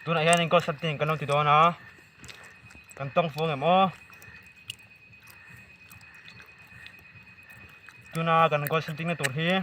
Tunah hian enkawl something kan lo ti dawn a, kan tawng fung em aw. Tuna kan goal something na tur hi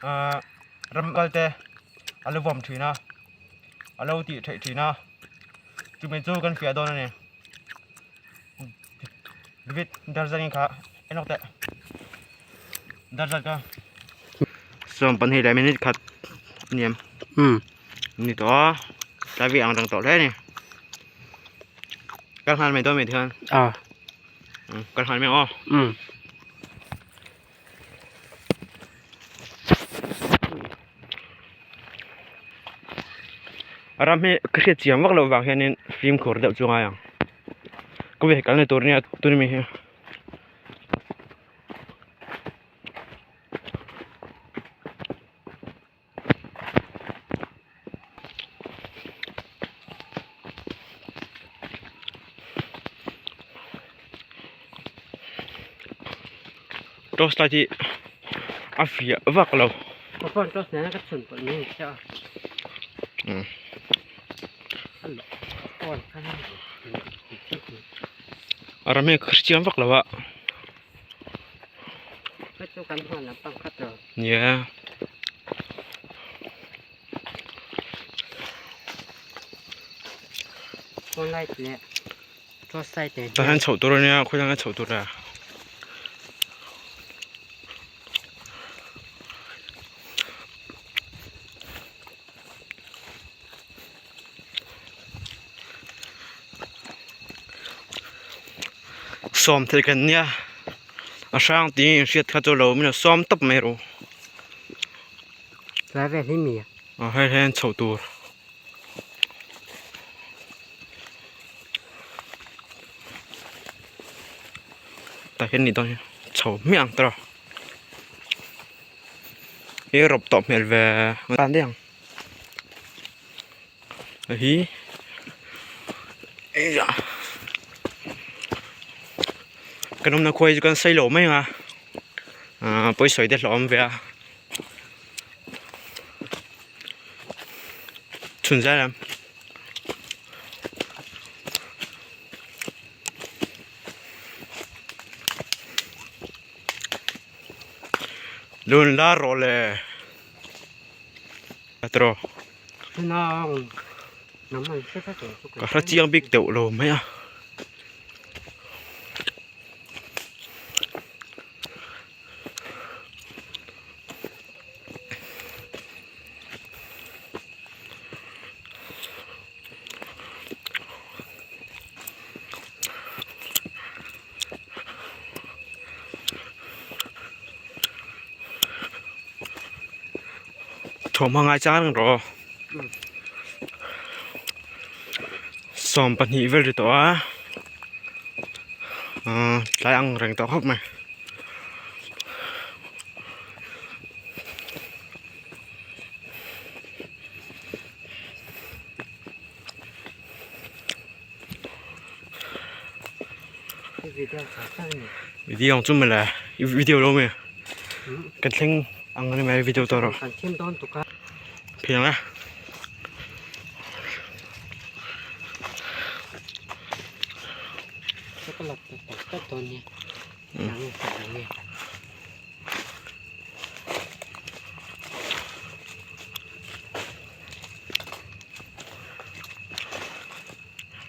ah ram kal te a lo vawm thin a, a lo tih theih thin a, chumi chu kan fiah dawn a ni. David darzangin kha en lawk teh darzat ka 22 leh minute khat aniam ni tawh a tlai ve ang reng tawh hle a ni kal nghal mai dawn mai tikhan kal nghal mai ang aw. A ram hi ka hriat chiang vak loh vang hianin fimkhur deuh chu a ngai ang ka ve kalna tur nia tun ami hi. Torch light hi a fiah vak lo. Ka phone torch nena ka chhun pawlh mai ang che a. A ram hi a hrichiang vak lo a. Nia. Tah hian chhoh tur a nia khawi laiah nge chhoh tur a. Sawm thei kan nia a hrang tiin inhriat kha chu lo min lo sawm tawp mai rawh u. Tlai vel hi mi a. Aw hei hian chhoh tur. Tah hian ni dawn hi chho hmiah ang tawh i rawp tawh hmel ve tan daih ang hi eiah kan awmna khua hi chu kan sawi lo mai ang a ahh pawisawi te hlauhawm ve a. Chhun zai lam. Lun la rawh le. Atro. Ka hre chiang bik deuh lo mai a. Thawmhnaw ngai chang reng rawh aw 12 vel ri tawh a ahh tlai ang reng tawh khawp mai. Video ang chu mawle i video lo mi kan thleng ang ani mai video tawh rawh phiang e.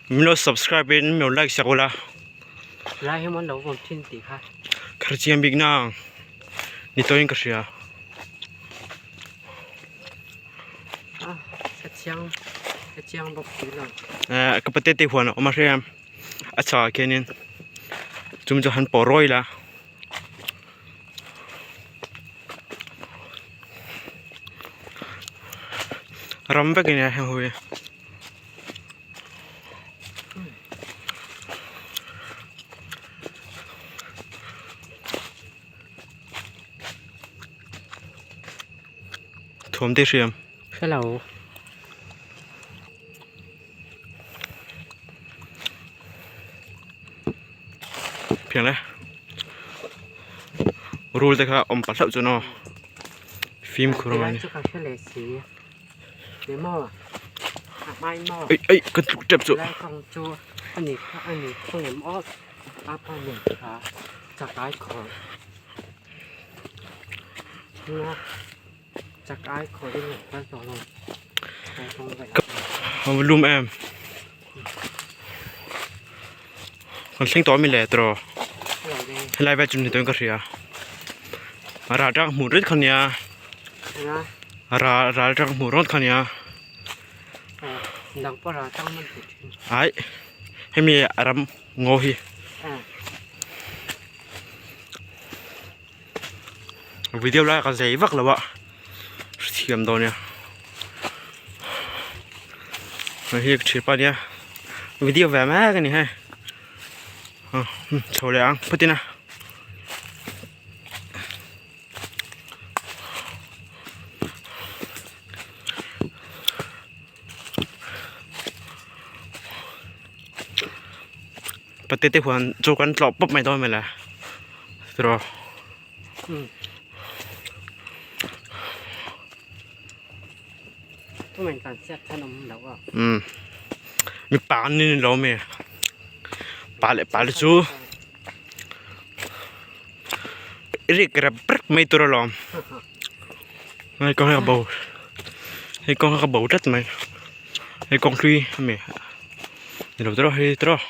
Min lo subscribe in min lo like sak ula. Lai hian lo vawm thin tih kha. Khar chiang bik na ni tawhin ka hria. A ka chiang ka chiang bawk si lo. Eh ka pate te huan a awm a hria a chhakah khianin chumi chu han pawh rawi la. Ram vek a nia heng ho hi. Thuam te hriam. Hrelo. Phiang le. Rul te kha awm pah hlauh chu naw. Fimkhur ang ani. Chu ka hre leh si. Ni maw? Ei ei ka tluk tep chu. A va lum em kan thleng tawh a mi le tiraw helai vel chu ni dawn ka hria ral tang hmuh ringawt kha nia ral ral tang hmuh ringawt kha nia aih hemi a ram ngaw hi. Video lai ka zei vak lo a hrethiam dawn nia hei hi ka thian pa nia video ve mek a ni hei chho leh ang phawt ina. Pate te huan chu kan tlawh pawp mai dawn mawle tiraw. Umm mipa an ni lo mi pa leh pa te chu i rik rep rep mai tur alawm hei kawng hi a bo hei kawng hi ka bo tlat mai hei kawng hlui a mi. Ni lo tiraw hei tiraw.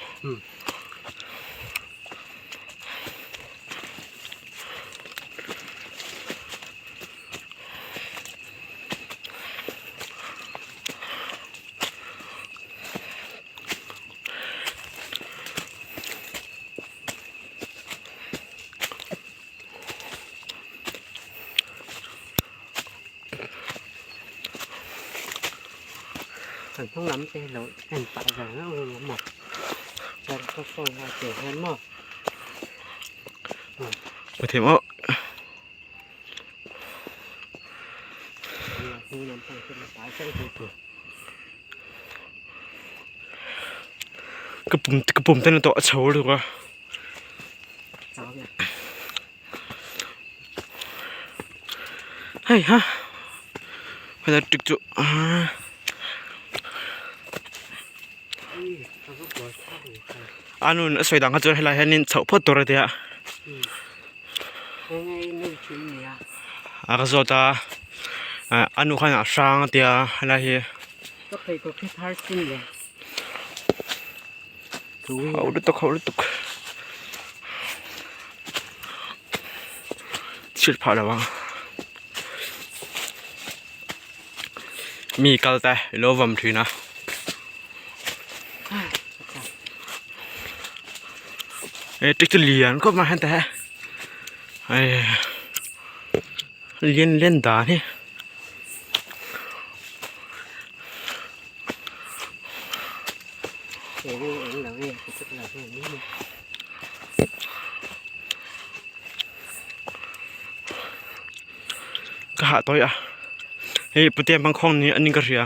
Kan hnung lam te hi lo en pah ve reuh reuh ang maw chuan ka phone a che hian maw Ka thei maw hnung lam pang chu pai chauh chu tur ka pum ka pum te na tawh a chho lutuk a. Hei ha helai tik chu a nun a sawi dang kha chuan helai hianin chhoh phawt tur a tia a ka zawt a a nu khan a hrang a tia helai hi. Ho lutuk ho lutuk chhiat phah lo ang mi kal te ilo vawm thin a e tik chu lian khawp mai hente hei lian lian dan hi. Ka hah tawih a hei putiang pangkhawng ni an in ka hria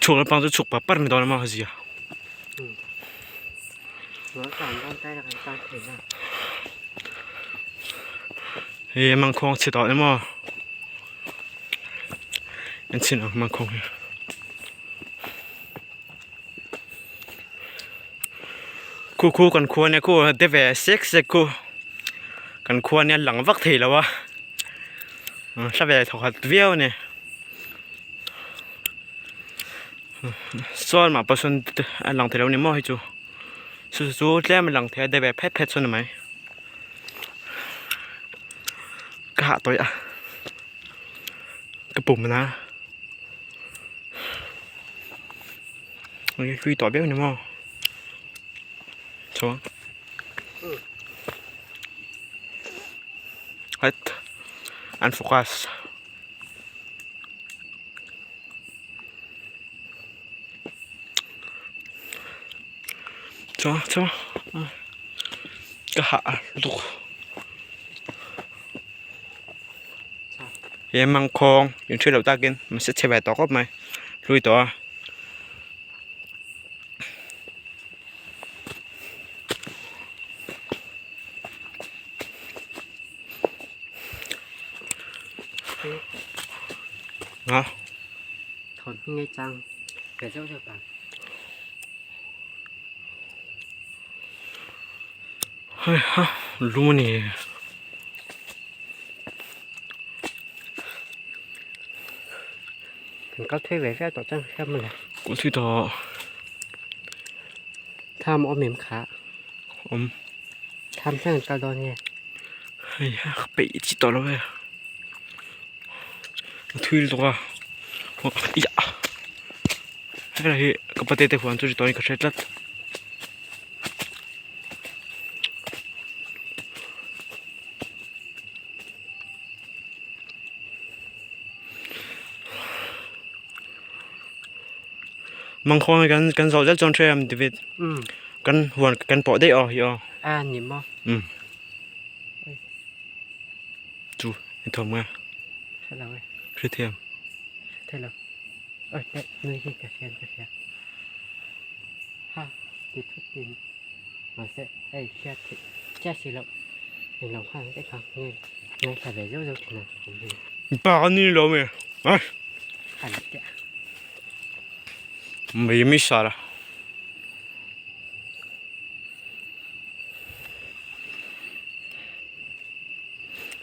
chhuk lampang chu chhuk par par ni dawn a maw zia. Hei mangkhawng chhe tawh emaw an chhin ang mangkhawng hi khu khu kan khua nia khu de ve sek sek khu kan khua nia lang vak thei lo a hla ve thawkhat viau a ni sawn mah pawh sawn a lang thei lo a ni maw hei chu chu chu tlem a lang thei a de ve phet phet sawn a ni mai. Ka hah tawih a ka pum na hlui tawh viau ni maw chuan het an focus. Chuan chuan ka hah lutuk he mangkhawng in hriat loh takin mahse chhe ve tawh khawp mai hlui tawh a. Nga. Thawm hi ngei chang ve zeuh zeuh ta. Hei ha lung a ni. Kan kal thui ve viau tawh chuan hria mawle. Kal thui tawh. Tham awm em kha? Awm. Tham thleng an kal dawn nge? Hei ha ka peih chi tawh lo e. A thui lutuk a. Iah. Helai hi ka pate te huan chu ri tawhin ka hre tlat. Mangkhawng hi kan kan zawh zet chuan hre em David kan huan kan pawh daih aw hi aw. A ni maw? Um. Chu i thawm nge? Hre lo e. Hre thiam. Hre thei lo. Oi teh nui hi ka hria ka hria. Ha ti thut tin mahse hei hriat theih chiah si loh englo khan te kha nge ngaithla ve zeuh zeuh thin ang. Pa ka ni lo mi. Ai. An te. Mei mi sara.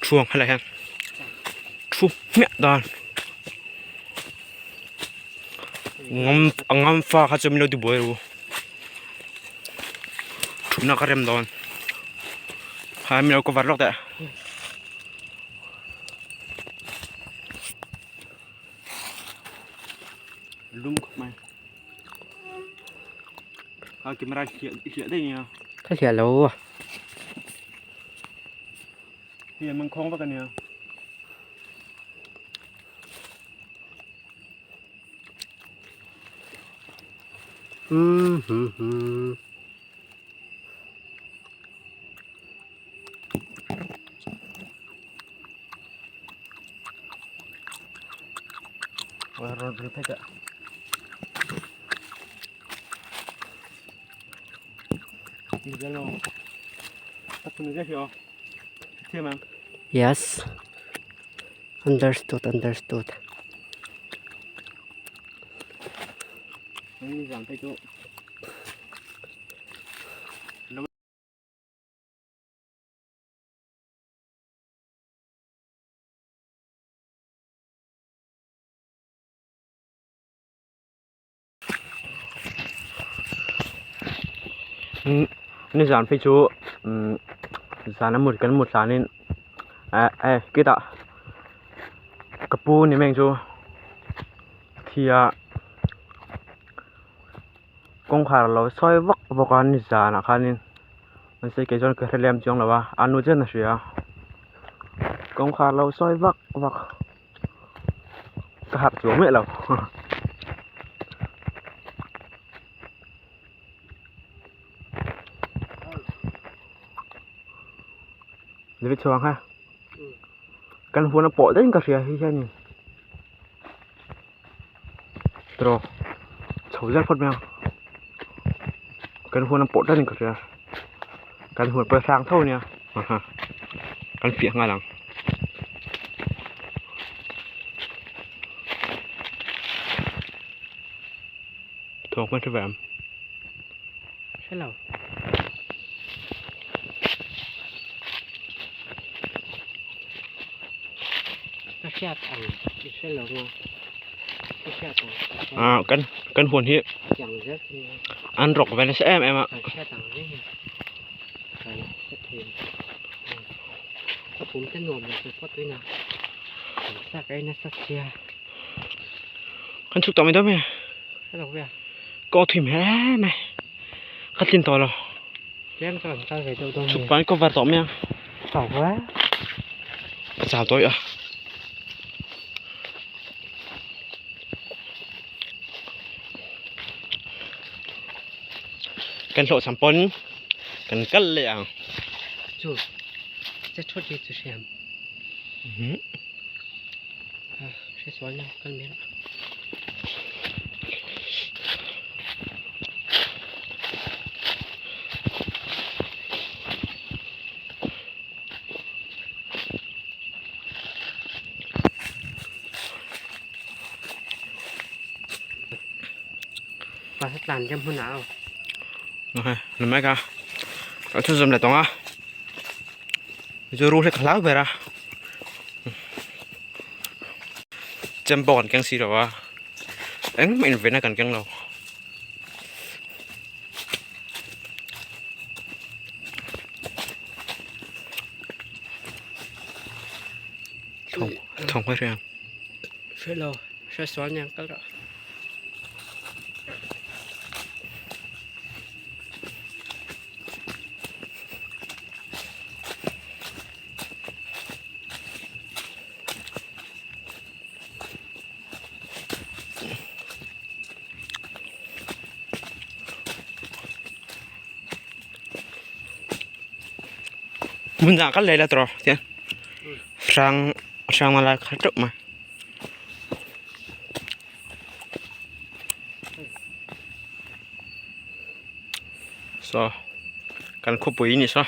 Thuang helai hian thu hmiah dan ngam a ngam fa kha chu min lo ti buai ru thutna ka rem dawn hai min lo cover lawk teh. Lum khawp mai a camera hliah hliah daih nia. Ka hliah lo a. Hei an mangkhawng vak ania. Hmm hmm hmm. Rawn ri phei teh. Yes. Understood, understood. Nizan phei chu zan a mut kan mut hlanin eh eh kitah ka pu ni meng chu thi a kawngkhar a lo sawi vak vak a nizanah khanin mahse kei chuan ka hre lem chuang lo a a nu chian a hria kawngkhar a lo sawi vak vak. Ka harh chuang miah lo. David chhuang ha. Kan huan a pawh daih in ka hria hei hianin. Tiraw chho zel phawt mai ang. Kan huan a pawh daih in ka hria. Kan huan pawh a hrang tho ania. Kan fiah nghal ang. Thawk hman hre ve am. Hre lo. Ka hriat ang i hre lo nga. Ka hriat ang. Ah kan kan huan hi Chiang zel chu nia. An rawk ve nasa em em a. Kan hriat ang reng hi. Kan hre thei. Ka pum te nuam lo chu pawt tuina. Kan sak ei nasa sia. Kan chhuk tawh mai dawn mai. Hre lo ve a. Ka aw thui mai mai. Ka tlin tawh lo. Tlem chuan kan kal ve deuh dawn Chhuk pahin cover tawh mai ang. Chau ve. Ka chau tawih a. Kan hlawh cham pawn kan kal leh ang. Chu che thut hi chu hriam. Hre sual na kal mai rawh. Mahse tlan rem hunah aw. Ok, ni mai ka. Ka thu zawm leh tawng a. Chu ru hi ka hlau ber a. Chem pawh kan keng si lo a. Engmah invenna kan keng lo. Thawng hre ang. Hre lo, hre sual niang kal rawh. Hmun dangah kal leh ila tawh tiang hrang hrang lai kha teuh mai. Saw kan khawpui a ni saw.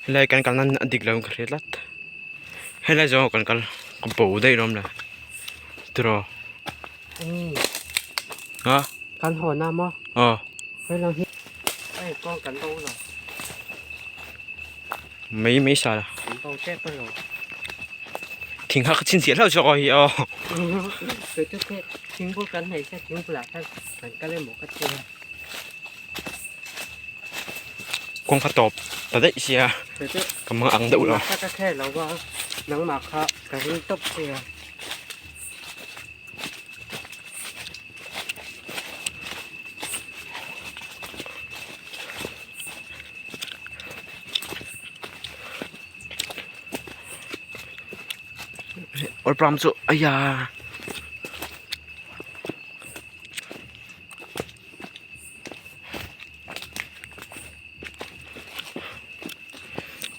Helai kan kalna a dik lo in ka hria tlat helai zawng ah kan kal ka bo daih lawm le tiraw a Kan haw na maw aw helai hi hei kawng kan bo lo mai mai sa la kan bo tep alawm thing kha ka chhinchhiah hlauh zawk a hi aw kei chu khi thing bul kan nei se thing bulah khan kan kal emaw ka ti a kawng kha tawp ta daih sia ka mang ang deuh lo ka kher lo va nangmah kha ka ring tawp sia Awlpram chu aya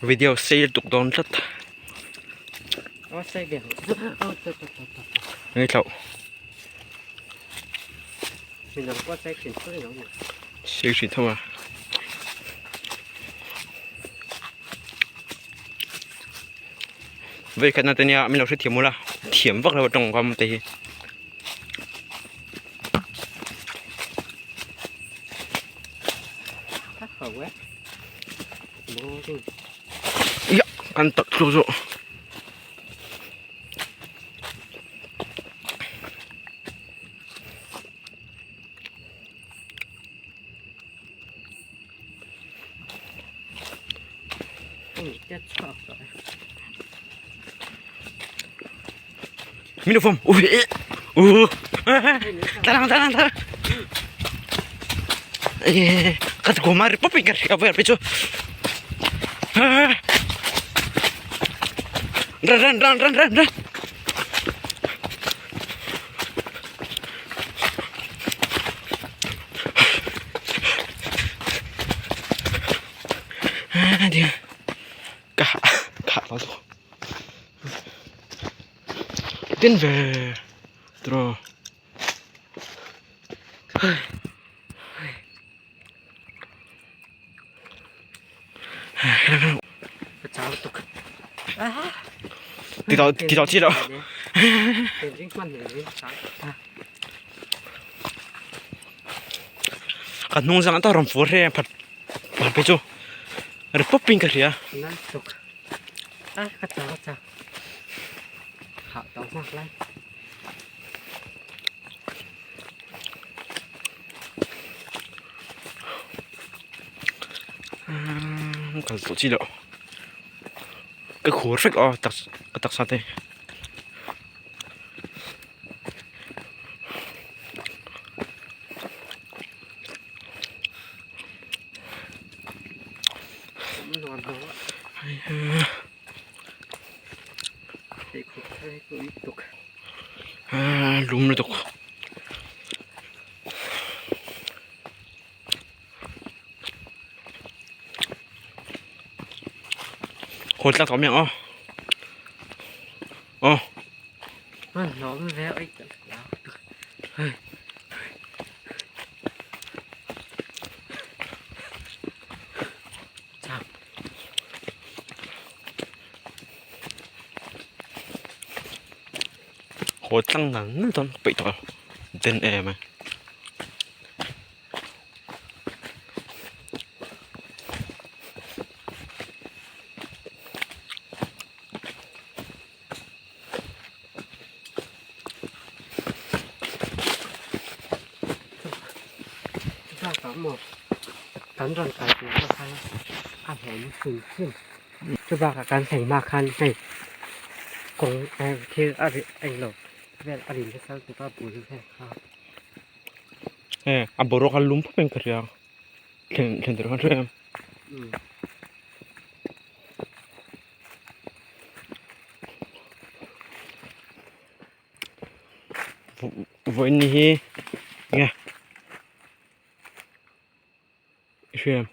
Video sei tuk dawn tlat. Ngai thlau. Sei thin tho a. Vei khatna te nia min lo hrethiam ula thiam vak lo tawngkam te hi. Ia kan tak tlu chu. Min ufam ui u talang talang talang ka ko mari popi ka ka ver pichu run run run run run run ka ka lo tin ve tro ti tao ti tao chi lo ka hnung zang ta ram fur he phat phat pe chu ri pop pin ka hria kal tawh chi loh ka khur vek aw tak ka taksa te. Lum lutuk. Haw tlak tawh mai ang aw. Aw. Haw tlang nal nal dawn ka peih tawh lo den em a. Kan rawn kal tur pawh khan a hlawm hrim hrim chu bakah kan thleng hma khan hei kawng thil a ri englo vel a ri nasa lutuk a bul vel kha. E a boruak a lum pawp in ka hria thlen thlen tur khan hria em. Vawiin ni hi nge i hria em.